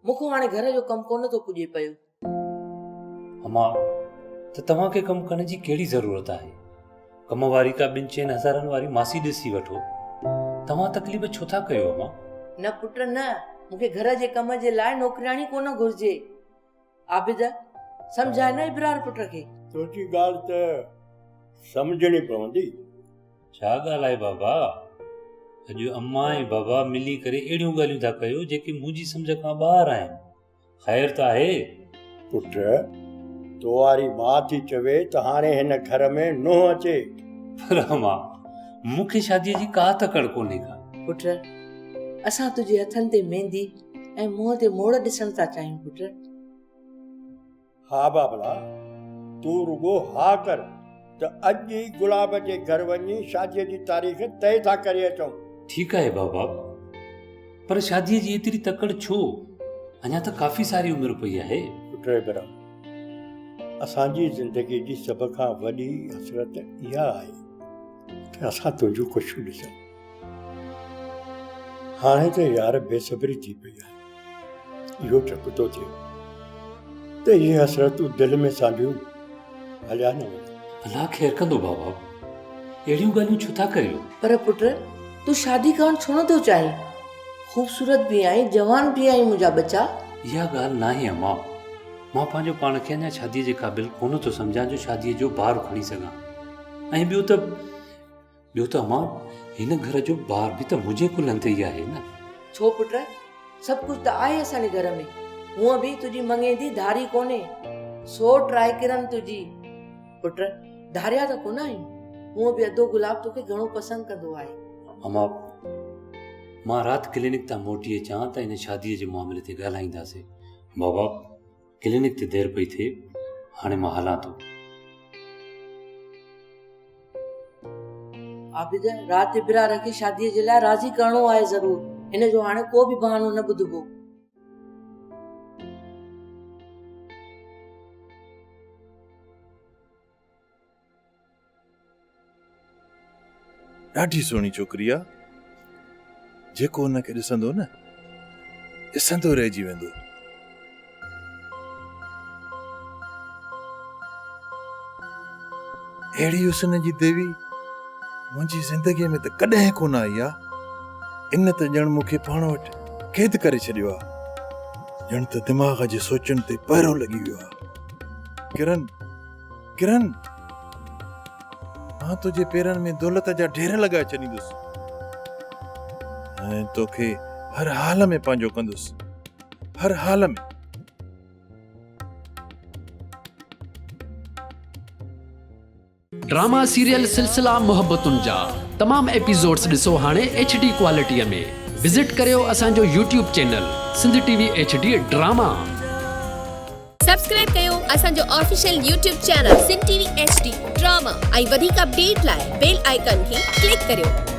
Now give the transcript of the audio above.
مون کان هاڻي گهر جو ڪم ڪونه ٿو پڄي پيو. امان، ته توهان کي ڪم ڪرڻ جي ڪهڙي ضرورت آهي؟ ڪم واري ڪا ٻن چئن هزارن واري ماسي ڏسي وٺو. توهان تڪليف ڇو ٿا ڪيو امان؟ نه پٽ نه، مون کي گهر جي ڪم جي لاء نوڪرياڻي ڪونه گهرجي. عابد، سمجهاء نه ابرار پٽ کي. تنهنجي ڳالهه ته سمجهڻي پوندي. ڇا ڳالهه آهي بابا؟ اڄ امان ۽ بابا ملي ڪري اهڙيون ڳالهيون ٿا ڪيو جيڪي منهنجي سمجهه کان ٻاهر آهن. خير ته آهي؟ پٽ، تو واري ماء ٿي چوي ته هاڻي هن گهر ۾ نونهن اچي. پر امان، مون کي شاديء جي ڪا تڪڙ ڪونهي ڪا. پٽ، اسان تنهنجي هٿن تي ميندي ۽ منهن تي موڙ ڏسڻ ٿا چاهيون پٽ. ها بابلا، تون رڳو ها ڪر ته اڄ ئي گلاب جي گهر وڃي شاديء جي تاريخ طئي ٿا ڪري اچون. ٺيڪ آهي بابا، پر شاديء جي ايتري تڪڙ ڇو؟ اڃا ته ڪافي ساري عمر پئي آهي. پٽ ابراهيم، اسان جي زندگيء جي سڀ کان وڏي حسرت اها آهي ته اسان تنهنجون خوشيون ڏسون. هاڻي ته يار بي صبري ٿي پئي آهي. اهو ڊپ ٿو ٿئي ته اهي حسرتون دل ۾ سانڍيون هليا نه وڃن. الله خير ڪندو بابا، اهڙيون ڳالهيون ڇو ٿا ڪريو؟ پر پٽ تون شادي ڪرڻ ڇو نه ٿو چاهين؟ خوبصورت به آهين، جوان به آهين منهنجا ٻچا. اها ڳالهه ناهي امان، مان پنهنجو پاڻ کي اڃا شاديء جي قابل ڪونه ٿو سمجهان جو شاديء جو بار کڻي سگهان ۽ ٻيو ته ٻيو ته امان هن گهر جو بار به ته منهنجي ڪلهن تي ئي آهي نه. ڇو پٽ، سڀ ڪجهه ته آهي اسان جي گهر ۾. هونء به تنهنجي مڱيندي ڌاري ڪونهي. سو ٽرائي ڪرن تنهنجي. پٽ، ڌاريا ته ڪونه آهيون. هونء به ادو گلاب توکي گهڻو پسند ڪندو آهي. امان، مان رات ڪلينڪ تان موٽي اچان ته ان شاديء جي معاملي تي ڳالهائينداسين. بابا، ڪلينڪ تي دير پئي ٿئي، هاڻي مان هلان ٿو. عابد، رات ابرار کي شاديء جي لاء راضي ڪرڻو آهي ضرور. هن جو هاڻي ڪو به بهانو نه ٻڌبو. ڏاڍي سهڻي ڇوڪري آ. جيڪو هن کي ڏسندو نه، ڏسندو رهجي ويندو. اهڙي حسن جي ديوي منهنجي زندگيء ۾ ته ڪڏهن ڪونه آئي آ. ان ته ڄڻ مون کي پاڻ وٽ قيد ڪري ڇڏيو آ. ڄڻ ته دماغ جي سوچن تي پهرو لڳي ويو آ. ڪرن، ڪرن! مان تنهنجي پيرن ۾ دولت جا ڍير لڳائي ڇڏيندس ۽ توکي هر حال ۾ پنهنجو ڪندس. هر حال ۾. ڊراما سيريل سلسلا محبتن جا تمام ايپيسوڊس ڏسو هاڻي ايڇ ڊي ڪوالٽي ۾ وزٽ ڪريو اسان جو YouTube channel Sindh T V H D drama. Subscribe ڪيو اسان جو official YouTube channel Sindh T V H D drama ۽ وڌيڪ اپڊيٽ لاء بيل آئيڪان کي ڪلڪ ڪريو.